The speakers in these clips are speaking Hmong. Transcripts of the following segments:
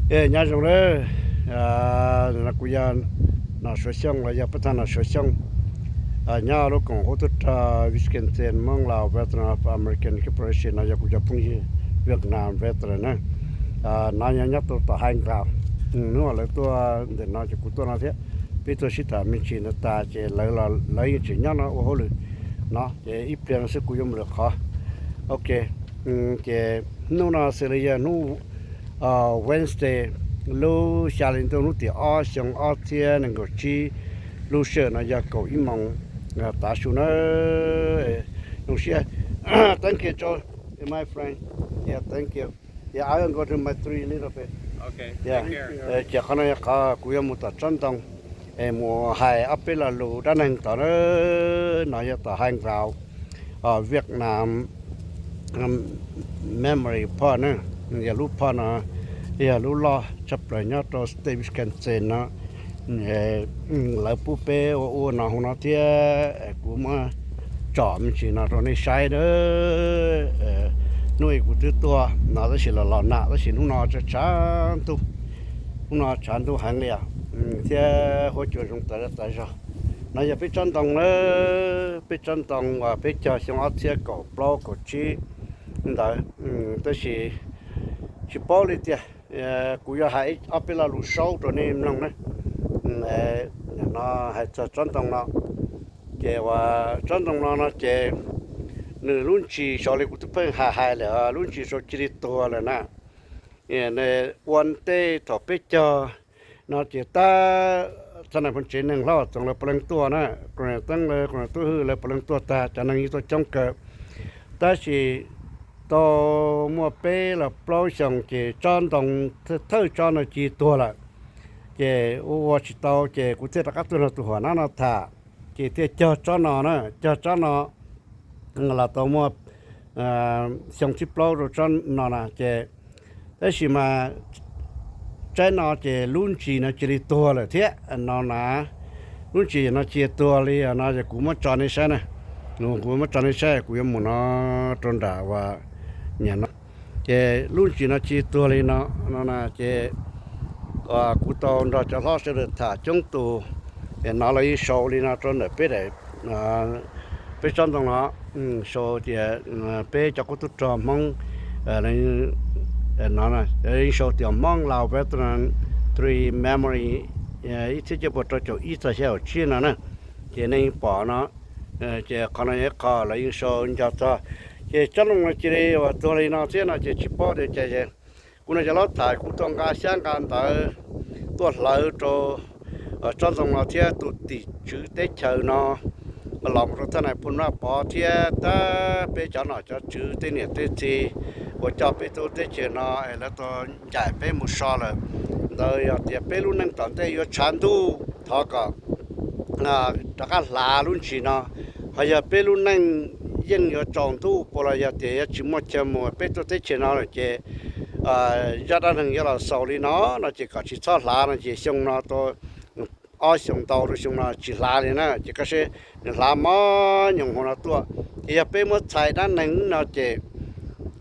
Es nyob zoo lawm, no kuv yog Nom Suav Xyooj los yog pab thaj Nom Suav Xyooj, nyob lub koom huab tub rog Wisconsin Hmoob Lao Veteran of American Corporation no yog kuv cov phooj ywg Vietnam veteran na. No yog nyob rau tom High Ground, hnub lawv tuaj ntawm no ces kuv tuaj no thiab. Peb tuaj sib tham me ntsis no tas ces lawv los lawv yeej tseem nyob no ua hauj lwm no ces ib pliag no xwb kuv yuav mus lwm qhov. Ok, ces hnub no xws li yog hnub Wednesday, lub xya hli ntuj hnub tim ob xyoo ob txhiab nees nkaum tsib, lub sij hawm no yog kaum ib moos tav su na. Zoo siab. Thank you, Joe, my friend. Yeah, thank you. Yeah, I will go to my tree a little bit. Yeah. Ces qhov no yog qhov kuv yuav mus tom tsob ntoo es mus hais ob peb lo lus dab neeg tod na. No yog tom High Ground, Vietnam Memory Park na. Yog lub park no yog lub loj tshaj plaws nyob rau state Wisconsin no. Lawv pub peb ua ua no hauv no thiab kuv muab tsom me ntsis no rau nej saib na. Hnub ib kuv twb tuaj no tab sis los los nag tab sis hnub no tshav ntuj, hnub no tshav ntuj heev li os, thiab huab cua zoo tas tas zog. No yog peb tsob ntoo na, peb tsob ntoo uas peb cog xyoo ob txhiab kaum plaub kaum tsib ntawd, tab sis tsis paub li tiag. Kuv yuav hais ob peb lo lus saub rau nej mloog na. No hais txog tsob ntoo no, ces uas tsob ntoo no no ces nws lub ntsis sau li kuv twb pheej hais hais lawm, lub ntsis sau cia li tuag lawm na. Ua ntej thaum peb cog no ces tab txog nais phoo tsev neeg hlob txoov lawv puav leej tuaj na, kuv teeb lawv, kuv tub hwj lawv puav leej tuaj tag, cov neeg yeej tuaj coob kawg. Tab sis tau muaj peb los plaub xyoos ces tsob ntoo thawj tsob no cia li tuag lawm. Ces ua ua tsis tau ces kuv thiaj rov qab tuaj nrog tus huam nab no tham, ces thiaj cog tsob no na, cog tsob no los tau muaj xyoo thib plaub rau tsob no na ces, tab sis mas tsaib no ces lub ntsis no cia li tuag lawm thiab no na. Lub ntsis no cia li tuag li no ces kuv muab tso nej saib na. Kuv muab tso nej saib, kuv yuav mus no rau nram uas nyam no. Ces lub ntsis no cia li tuag li no, no na ces kuv tau nrog cov hlob sawv daws tham coob tus, es no lawv yeej sau li no rau ntawm peb daim, peb tsob ntoo no, sau tias peb cov qub tub rog Hmoob no, yeej sau tias Hmoob Lao Veteran Tree Memory ib txhiab cuaj puas rau caum ib txog xya caum tsib no na. Ces nej yeej pom no, ces qhov no yog ib qho lawv yeej sau nco txog. Ces tsob ntoo no cia li uas tuag li no thiab no ces tsis paub tias cas. Kuv no cov hlob tham kuv tuaj nqa xyab nqa ntawv tuaj hlawv rau tsob ntoo no thiab tus tim tswv teb chaws no los mus rau thaj nais phoo Naj Pov thiab tab peb cov nom cov tswv tej niam tej txiv uas coj peb tuaj teb chaws no es lawv tau ncaim peb mus so lawm. Ntawd yog tias peb lub neej tom ntej yuav tshav ntuj thov kom rov qab hlav lub ntsis no. Ho yog peb lub neej yeej yuav tsaus ntuj puas los yog tias yuav tsis muaj chaw mus peb tuaj teb chaws no lawm ces zaj dab neeg yuav los xaus li no no ces kom tsis txhob hlav no ces xyoo no tau ob xyoos ntau rau xyoo no tsis hlav li na ces koj saib nws hlav mob nyoos hauv no tuaj. Ces yog peb muab txhais dab neeg no ces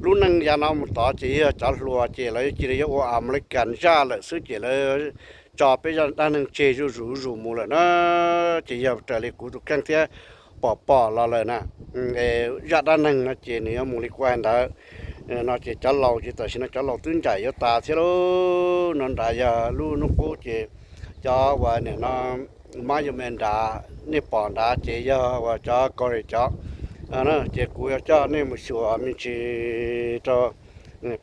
lub neej yav no mus tod ces yog cov hluas ces lawv cia li yuav ua Amelikas zaj lawm xwb ces lawv tso peb zaj dab neeg tseg zuj zus zuj zus mus lawm na. Ces yog raws li kuv tus kheej thiab pom pom los lawm na, zaj dab neeg no ces nws yuav mus li kuv hais ntawd no ces cov laus ces tam sim no cov laus twb ncaim yuav tas thiab lauj. No nrad yog lub hnub qub ces cov uas nim no mob yuav me nrad nej pom nrad ces yog uas cov Korea cov. Ces kuv yuav coj nej mus xyuas me ntsis rau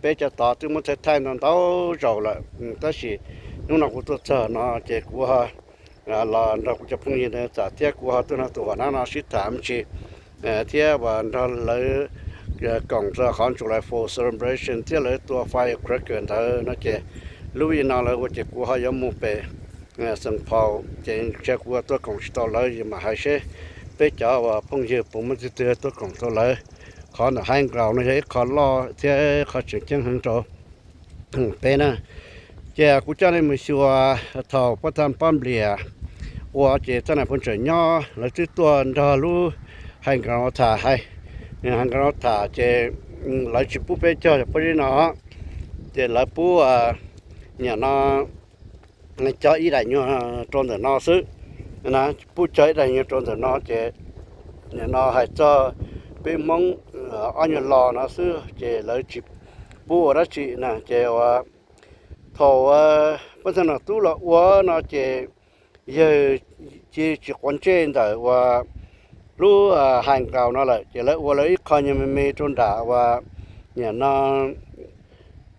peb cov tod twb muab thaij thaij ntau ntau zaus lawm, tab sis hnub no kuv tuaj txog no ces kuv los nrog kuv cov phooj ywg ntawd tham thiab kuv ho tuaj nrog tus huam nab no sib tham me ntsis thiab uas nrog lawv koom txog qhov July Fourth celebration thiab lawv tua firecracker ntawd no ces lub ib no lawv ua ces kuv ho yuav mus pem Saint Paul ces ntshe kuv tuaj koom tsis tau lawv, mam hais seb peb cov uas phooj ywg puas muaj twg twg tuaj koom tau lawv qhov ntawm High Ground no yog ib qho loj thiab qhov tseem ceeb heev rau peb na. Ces kuv coj nej mus xyuas thaum pab thaj pab nplias ua ces thaj nais phoo tseem nyob lawv twb tuaj nrog lub High Ground tham hais, High Ground tham ces lawv tsis pub peb cog pob zeb no, ces lawv pub nim no cog ib daim nyuag rau ntawm no xwb, pub cog ib daim nyuag rau ntawm no ces nim no hais txog peb Hmoob ob nyuag lo no xwb ces lawv tsis pub ua dab tsi na. Ces uas thaum pab thawj nom tub los ua no ces yawg cia tsis quav ntsej ntawm uas lub hais nkaus no lawm ces lawv ua lawv ib qho nyuag me me rau nram uas nim no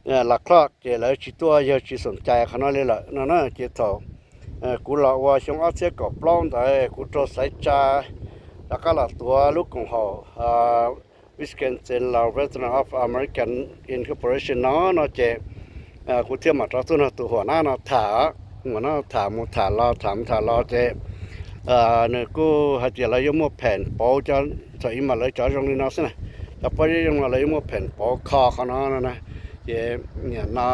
la clock ces lawv tsis tuaj, yawg tsis xoom cai qhov no li lawm no na. Ces thaum kuv los ua xyoo ob txhiab kaum plaub ntawd kuv raug xaiv tsa rov qab los tuav lub koom haum Wisconsin Lao Veteran of American Incorporation no no ces kuv thiaj mam rov tuaj nrog tus huam nab no tham, huam nab tham mus tham los tham mus tham los ces nws kuj hais tias lawv yuav muaj pheem pauv, thaum ub mas lawv cov zoo li no xwb na, cov pob zeb zoo los lawv yuav muaj pheem pauv kho qhov no no na. Ces nim no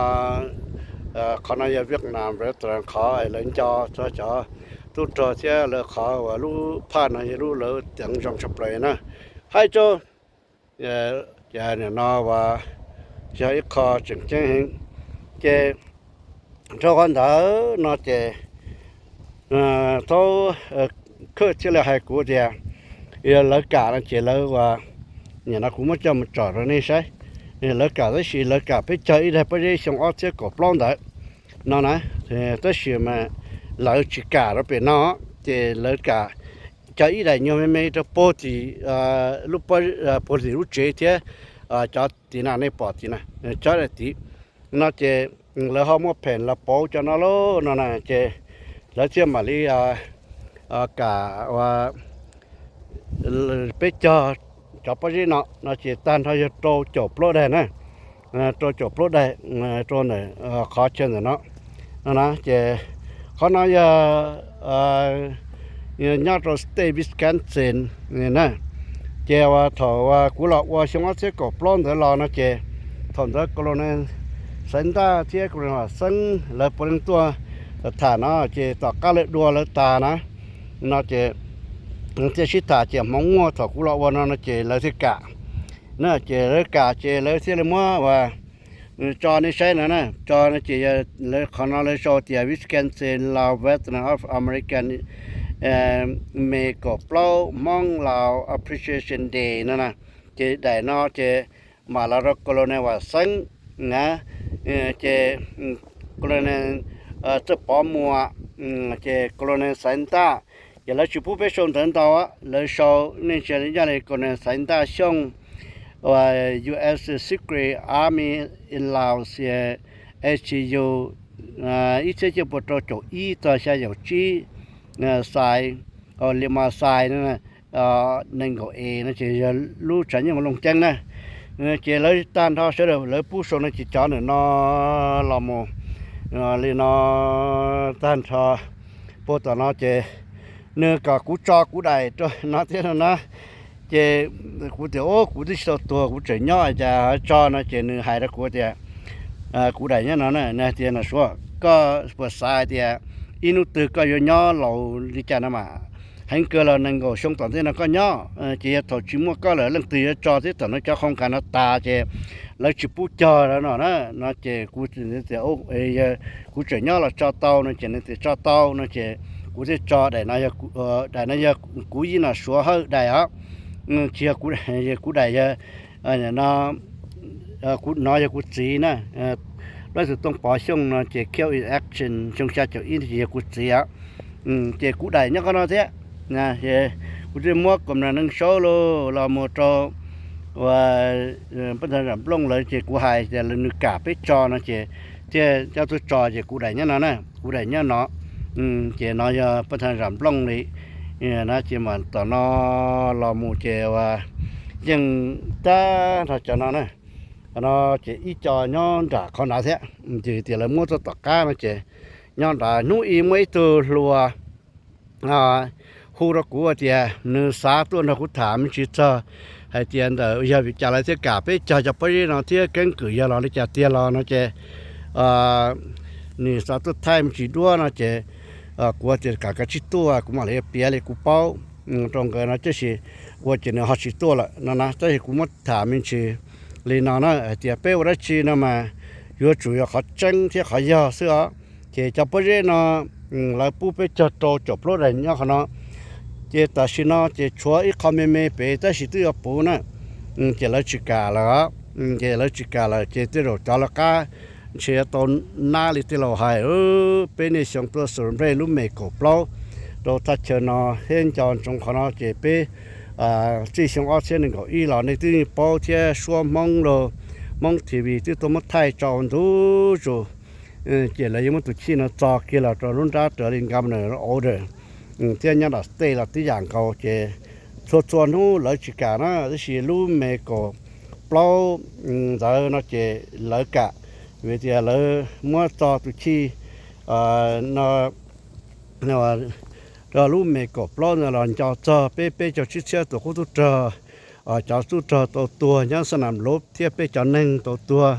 qhov no yog Vietnam Veteran qhov lawv nco txog cov tub rog thiab lawv qhov uas lub phaj no yog lub lawv teev zoo tshaj plaws na. Hais rau ces nim no uas yog ib qho tseem ceeb heev. Ces rau qhov ntawd no ces thaub khwj thiaj li hais kuv tias yog lawv kam no ces lawv ua, nim no kuv muab coj mus tsom rau nej saib. Lawv kam tab sis lawv kam peb cog ib daim pob zeb xyoo ob txhiab kaum plaub ntawd no na, tab sis mas lawv tsis kam rau pem no, ces lawv kam cog ib daim nyuag me me rau puag tim lub, puag tim lub tsev thiab cov tim no nej pom tim no, cov daim tid no ces lawv ho muaj pheem los pauv cov no lauj no na, ces lawv thiaj mam li kam ua peb cog cov pob zeb no no ces tag nrho yog rau caum plaub daim na, rau caum plaub daim rau ntawm qhov chaw ntawm no no na. Ces qhov no yog nyob rau state Wisconsin na. Ces uas thaum uas kuv los ua xyoo ob txhiab kaum plaub ntawd los no ces thaum ntawd Colonel Xaiv Ntaj thiab Colonel Vam Xeeb lawv puav leej tuaj tham no ces tom qab lawv dua lawv tas na no ces thiaj sib tham ces hmoov muaj thaum kuv los ua no no ces lawv thiaj kam na. Ces lawv kam ces lawv thiaj li muab uas tso nej saib no na, tso no ces lawv qhov no lawv sau tias Wisconsin Lao Veteran of American, May kaum plaub, Hmong Lao Appreciation Day no na. Ces daim no ces mam los rau Colonel Vam Xeeb na, ces Colonel Txawj Pov Muas, ces Colonel Xaiv Ntaj. Ces lawv tsis pub peb sau ntawv ntau, lawv sau nej ntsia yog li Colonel Xaiv Ntaj Xyooj, U S Secret Army in Laos, SU ib txhiab cuaj puas rau caum ib txog xya caum tsib, xais, li mas xais nees nkaum e no ces yog lub tshav nyooj looj ceeb na. Ces lawv tag nrho sawv daws lawv pub sau no ces cov ntawm no los mus li no tag nrho puag tom no ces nws kom kuv tso kuv daim rau no thiab no na. Ces kuv tias, Ub, kuv twb tsis tau tuag, kuv tseem nyob cas tso no? Ces nws hais rau kuv tias, Kuv daim nyob no na. Nws hais tias, Nom Suav, koj puas xav hais tias ib hnub twg koj yuav nyob laus li cas no mas? Heev kawg los nees nkaum xyoo tom ntej no koj nyob, ces yog thaum tsis muaj koj lawm leej twg yuav tso thiab? Thaum no cov qhoo kas no tas ces lawv tsis pub cog lawm no na. No ces kuv tias, Kuv tseem nyob los tso tau no? Ces nws tias, Tso tau no. Ces kuv thiaj tso daim no, daim no yog kuv Yij Nom Suav Hawj daim os. Tsis yog kuv daim, yog kuv daim, yog no, kuv, no yog kuv txiv na. Lawv tus Tooj Pov Xyooj no ces Killed in Action xyoo xya caum ib ces yog kuv txiv os. Ces kuv daim nyob qhov no thiab. Kuv thiaj muab kom mram neeg saub los mus rau uas pab thaj Zam Nplooj lawv, ces kuv hais tias nws kam peb tso no ces thiaj coj tuaj tso, ces kuv daim nyob no na, kuv daim nyob no. Ces no yog pab thaj Zam Nplooj li na. Ces mas tom no los mus ces uas yeej tag nrho cov no na. Qhov no ces ib co nyob nram qhov nrad thiab, ces tias lawv muab tuaj tom qab no ces nyob nrad. Hnub ib muaj ib tug hluas hu rau kuv tias nws xav tuaj nrog kuv tham me ntsis txog hais tias ntawm yog vim cas lawv thiaj kam peb cog cov pob zeb no thiab keeb kwm yog los li cas tiag los no ces nws xav tuaj thaij me ntsis duab no ces kuv tias kam kav tsij tuaj, kuv mam li piav li kuv paub rau nkawd no, tab sis ua ces nws ho tsis tuaj lawm no na. Tab sis kuv muab tham me ntsis li no na, hais tias peb ua dab tsi no mas yuav tsum yog qhov tseeb thiab qhov yog xwb os. Ces cov pob zeb no lawv pub peb cog rau caum plaub daim nyob qhov no. Ces tam sim no ces tshuav ib qho me me pem tab sis twb yuav puv na. Ces lawv tsis kam lawm, ces lawv tsis kam lawm ces tej zaum cov lawv qab ntshe yuav tau nab li tej laus hais, peb niaj xyoo tuaj xus nplej lub me kaum plaub rau thaj chaw no thiab nco ntsoov qhov no ces peb txij xyoo ob txhiab nees nkaum ib los nej twb yeej paub thiab suab Hmoob los Hmoob T V twb tuaj muab thaij tso ua ntu zus. Ces lawv yuav muab tus chij no txo kiag los rau lub nrab raws li governor order thiab nyob nram state los tib yam nkaus ces txhua txhua hnub lawv tsis kam na, tab sis lub me kaum plaub ntawd no ces lawv kam, vim tias lawv muab txo tus chij no rau lub me kaum plaub ntawd los nco txog peb peb caug tsib txhiab tus qub tub rog, cov tub rog tau tuag nyob Xas Nas Luv thiab peb cov neeg tau tuag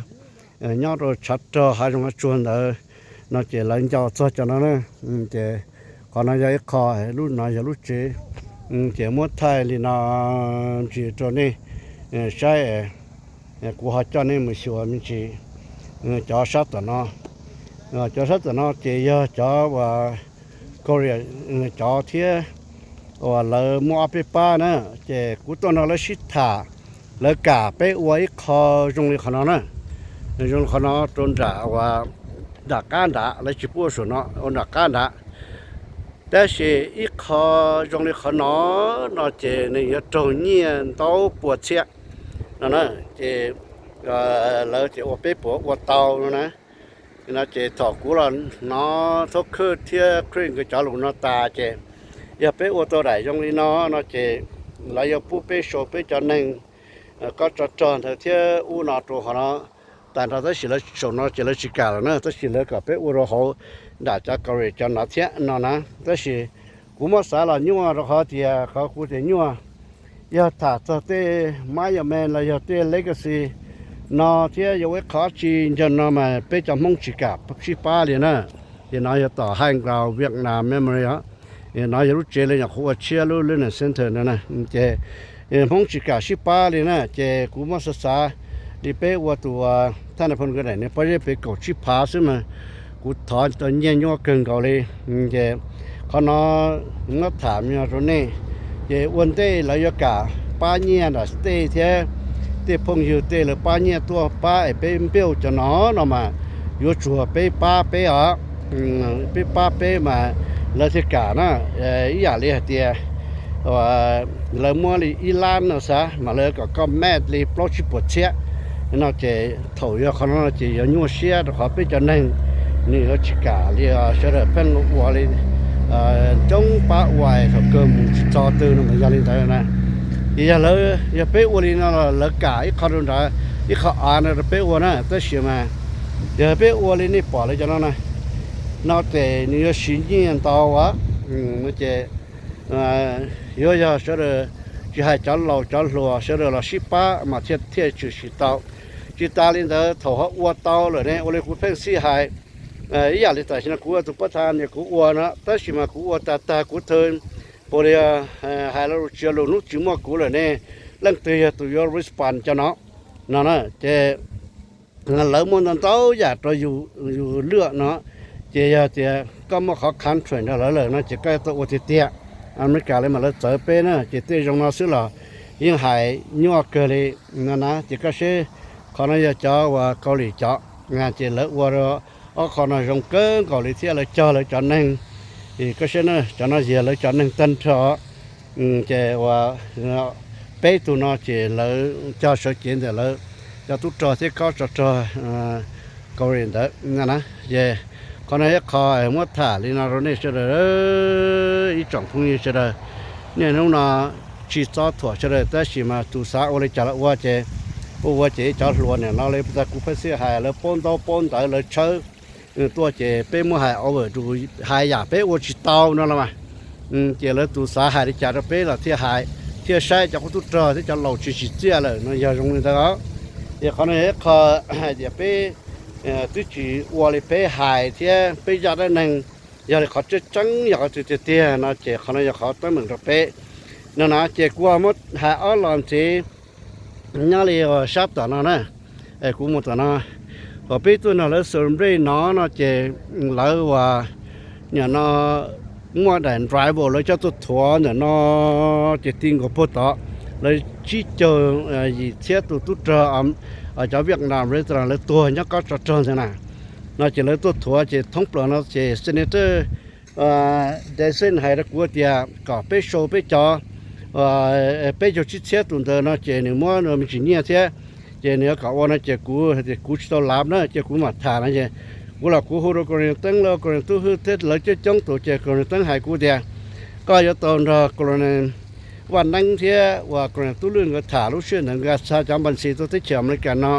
nyob rau tshav rog hav zoov hav tsuag ntawd no ces lawv nco txog cov no na. Ces qhov no yog ib qho, lub no yog lub tsev, ces muab thaij li no ntsis rau nej saib. Kuv ho coj nej mus xyuas me ntsis cov sab tom no. Cov sab tom no ces yog cov uas Korea cov thiab uas lawv muaj ob peb pab na, ces kuv tuaj nrog lawv sib tham, lawv kam peb ua ib qho zoo li qhov no na. Zoo li qhov no rau nram uas nram qab nrad, lawv tsis pub ua saum no, ua nram qab nrad. Tab sis ib qho zoo li qhov no no ces nws yuav raug nyiaj ntau pua txhiab no na. Ces lawv tias ua peb puas ua tau no na. No ces thaum kuv los hnov Thoob Khwb thiab Chris nkawd cov lus no tas ces yog peb ua tau daim zoo li no no ces lawv yuav pub peb sau peb cov neeg kob tsov rog ntawd thiab ub no rau qhov no tag nrho, tab sis lawv saum no ces lawv tsis kam lawm na, tab sis lawv kom peb ua rau hauv nram cov Korea cov no thiab no na. Tab sis kuv muab xav los nyuaj rau qhov tias qhov kuv tias nyuaj yog tham txog tej monument los yog tej legacy no thiab yog ua ib qho dab tsi ntawm no mas peb cov Hmoob tsis kam sib pab li na. Ces no yog tom high ground Vietnam Memorial, no yog lub tsev li nyuam qhuav ua tshiab lub learning center no na. Ces Hmoob tsis kam sib pab li na, ces kuv muab xav xav li peb ua tus thaj nais phoo nkawd daim niag pob zeb pem kaum tsib phav xwb mas kuv thov tau nyiaj nyuaj kawg nkaus li. Ces qhov no muab tham me rau nej, ces ua ntej lawv yuav kam pab nyiaj nram state thiab tej phooj ywg tej lawv pab nyiaj tuaj pab es peb build cov no no mas yuav tsum peb pab peb os. Peb pab peb mas lawv thiaj kam na. Ib yam li hais tias lawv muab li ib lab no xav mas lawv kom koj match li plaub tsib puas txhiab no ces thaum yog qhov no ces yuav nyuaj siab rau qhov peb cov neeg nws yuav tsis kam li sawv daws pheej ua li coob pab ua es thaum kawg mus tsis txog twg no mas yog li ntawd na. Ces yog lawv, yog peb ua li no los lawv kam ib qho rau nrad, ib qho av no rau peb ua na, tab sis mas yog peb ua li nej pom lawv cov no na, no ces nws yuav siv nyiaj ntau as. Ces yuav yog sawv daws, tsis hais cov laus cov hluas sawv daws los sib pab mas thiaj thiaj tshwm sim tau. Tsis tas li ntawd thaum ho ua tau lawm ne, ua li kuv pheej xij hais, ib yam li tam sim no kuv ua tus pab tha niam kuv ua no, tab sis mas kuv ua tag tag kuv thw, puas li hais los tsis yog lus hnub tsis muaj kuv lawm ne, leej twg yog tus yuav respond cov no no na. Ces lawv muaj ntau ntau yam rau yus lwaj no, ces yog tias koj muaj qhov contract nrog lawv lawm no ces koj yuav tau ua tiag tiag. Amelikas li mas lawv txawv peb na, ces tej zoo no xwb los yeej hais nyuaj kawg li no na. Ces koj seb, qhov no yog cov uas Kaus Lim cov, ces lawv ua ob qho no zoo kawg nkaus li thiab lawv cog lawv cov neeg. Koj seb na, cov no yog lawv cov neeg tag nrho. Ces uas peb tug no ces lawv cog sawv cev ntawm lawv cov tub rog thiab kob tsov rog Kaus Lim ntawd na. Ces qhov no ib qho muab tham li no rau nej sawv daws, ib tsoom phooj ywg sawv daws, niaj hnub no tsis txob thuam sawv daws tab sis mas tus xav ua li cas los ua ces ua ua ces ib cov hluas niam no li tas kuv pheej xij hais lawv paub ntaub paub ntawv lawv tshawb tuaj ces peb muab hais over rau, hais yam peb ua tsis tau no los mas. Ces lawv tus xav hais li cas rau peb los thiaj hais, thiaj saib cov qub tub rog thiab cov laus tsis tsim txiaj lawm no yog zoo li ntawd os. Ces qhov no yog ib qho hais tias peb twb tsis ua li peb hais thiab peb zaj dab neeg yog li qhov tseeb tseeb yog qhov tiag tiag tiag no ces qhov no yog qhov teeb meem rau peb no na. Ces kuv muab hais ob los ntxiv nyob li sab tom no na. Kuv mus tom no, Thaum peb tuaj nrog lawv celebrate no no ces lawv uas nim no muaj daim driver lawv coj tuaj thuav ntawm no ces ti nkaus puag tod, lawv tsib caug yim txhiab tus tub rog cov Vietnam veteran lawv tuag nyob kob tsov rog ntawd na. No ces lawv tuaj thuav ces thoob plaws no ces senator Dixon hais rau kuv tias kom peb show peb cov peb caug tsib txhiab tus ntawd no ces nws muab me ntsis nyiaj thiab, ces nws yuav kom ua no ces kuv tias kuv tsis tau lav na ces kuv mam tham no ces kuv los kuv hu rau Colonel Teeb, Colonel Tub Hwj thiab lawv coob coob tus ces Colonel Teeb hais kuv tias koj yuav tau nrog Colonel Vaj Neeb thiab uas Colonel Tub Lwj nkawd tham lub sij hawm ntawd nkawd xa cov npas ntxhi tuaj teb chaws Amelikas no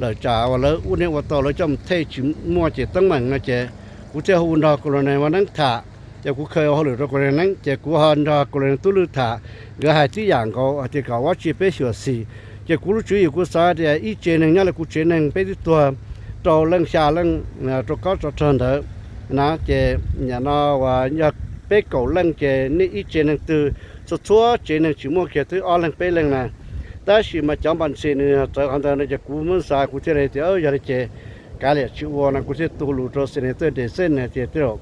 lawm tsam uas lawv ua niaj ua tau lawv coj mus thej tsis muaj ces teeb meem no ces kuv thiaj hu nrog Colonel Vaj Neeb tham. Ces kuv khaws hauj lwm rau Colonel Neeb ces kuv ho nrog Colonel Tub Lwj tham, nkawd hais tib yam nkaus hais tias kom ua tsi peb xyuam xim. Ces kuv lub tswv yim kuv xav tias ib tsev neeg nyob li kuv tsev neeg peb twb tuag rau leej xya leej rau kob tsov rog ntawd na ces nim no uas yog peb kaum leej ces nej ib tsev neeg twg txhua txhua tsev neeg tsis muaj kiag twb ob leeg peb leeg na. Tab sis mas cov npas ntxhi nws txawv qhov ntawd no ces kuv muab xav kuv thiaj li tias yog li ces kav liam tsis ua no kuv thiaj tu lus rau senator Dixon hais tias tej zaum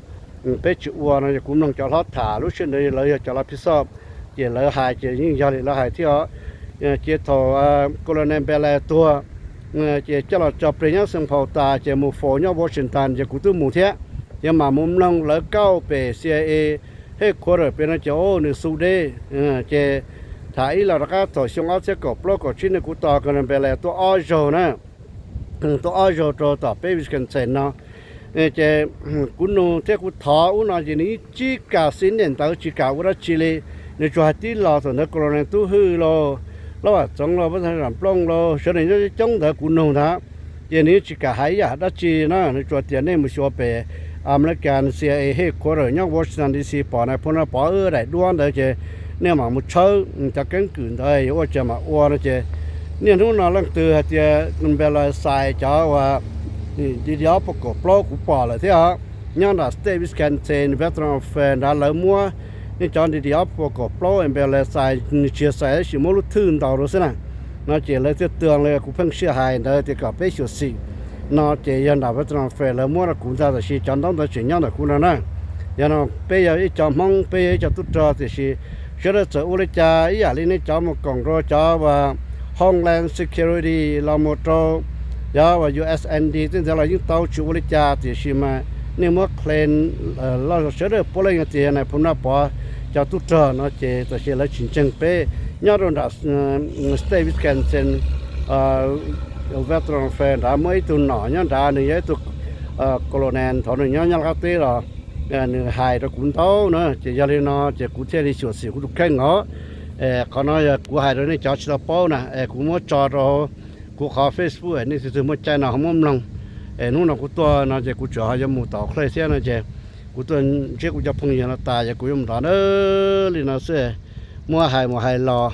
peb tsis ua no ces kuv mloog cov hlob tham lub sij hawm ntawd lawv yog cov lav phis xoj ces lawv hais ces yeej yog li lawv hais thiab os. Ces thaum Colonel Belair tuag ces coj los tso plig nyob Saint Paul tas ces mus faus nyob Washington ces kuv twb mus thiab. Ces mam mus mloog lawv kauj pem C I A headquarter pem no ces nws xu deb ces tham ib los rov qab thaum xyoo ob txhiab kaum plaub kaum tsib no kuv tos Colonel Belair tuaj ob zaug na, tuaj ob zaug rau tom peb Wisconsin no. Ces kuv nug thiab kuv thov ub no ces nws yeej tsis kam xib niam ntawd tsis kam ua dab tsi li. Nws tsuas hais tib los thaum ntawd Colonel Tub Hwj los, Lob Vam Txoov los, Pab Thaj Zam Plooj los, sawv daws nyob coob ntawd kuv nug ntag. Ces nws yeej tsis kam hais ib yam dab tsi na, nws tsuas tias nej mus xyuas pem American C I A headquarter nyob Washington D C pom na, phu na pov daim duab ntawd ces nej mam mus tshawb cov keeb kwm ntawd yuav ua cas mam ua no ces niaj hnub no leej twg hais tias Belair xais cov uas D D ob puas kaum plaub kuv pom lawm thiab os. Nyob nram state Wisconsin Veteran Affairs nrad lawv muab nej cov D D ob puas kaum plaub Belair xais, nws tsis yog xais tab sis muab lub thwj ntaus rau xwb na. No ces lawv thiaj tuag li kuv pheej sij hais ntawd tias kom peb xyuam xim. No ces yog nram Veteran Affairs lawv muab rau kuv ntag tab sis cov ntaub ntawd tseem nyob ntawm kuv no na. Yog no peb yog ib co Hmoob peb yog ib co tub rog tiam sis sawv daws txawm ua li cas ib yam li nej cov mus koom rau cov uas Homeland Security los mus rau cov uas U S N D tej ntawd los yeej tau tsis ua li cas tiam sis mas nej muab claim los sawv daws puav leej yog tias yog nais phoo Naj Pov cov tub rog no ces tab sis lawv tsis ntseeg peb. Nyob rau nram state Wisconsin Veteran Affairs nrad muaj ib tug nom nyob nrad nws yog ib tug colonel thaum nws nyob nyob qab teb los nws hais rau kuv ntau na ces yog li no ces kuv thiaj li xyuam xim kuv tus kheej os. Qhov no yog kuv hais rau nej cov tsis tau paub na es kuv muab tso rau kuv qhov Facebook nej tus twg muaj caij no ho muab mloog. Es hnub no kuv tuaj no ces kuv tseem ho yuav mus tom Oak Cliff thiab no ces kuv tuaj ntsib kuv cov phooj ywg no tas ces kuv yuav mus ntov na li no xwb. Muab hais mus hais los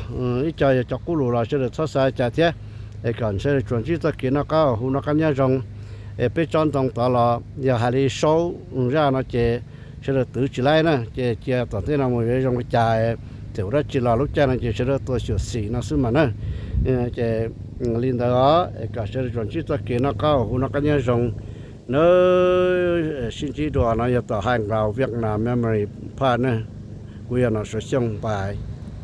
ib co yog cov qub lus los sawv daws txhob xav cas thiab. Es kom sawv daws tsuas ntsib txoj kev noj qab hu noj qab nyob zoo. Es peb tsob ntoo tod los yog hais li Saub zaj no ces sawv daws twv tsis laib na ces cia tom ntej no mus yuav zoo li cas, txawm ua dab tsi los lub caij no ces sawv daws tua xyuam xim no xwb mas na. Ces li ntawd os, kom sawv daws tsuas ntsib txoj kev noj qab hu noj qab nyob zoo na. Sib ntsib dua no yog tom hais nkaus Vietnam Memory Park na. Kuv yog Nom Suav Xyooj Npais.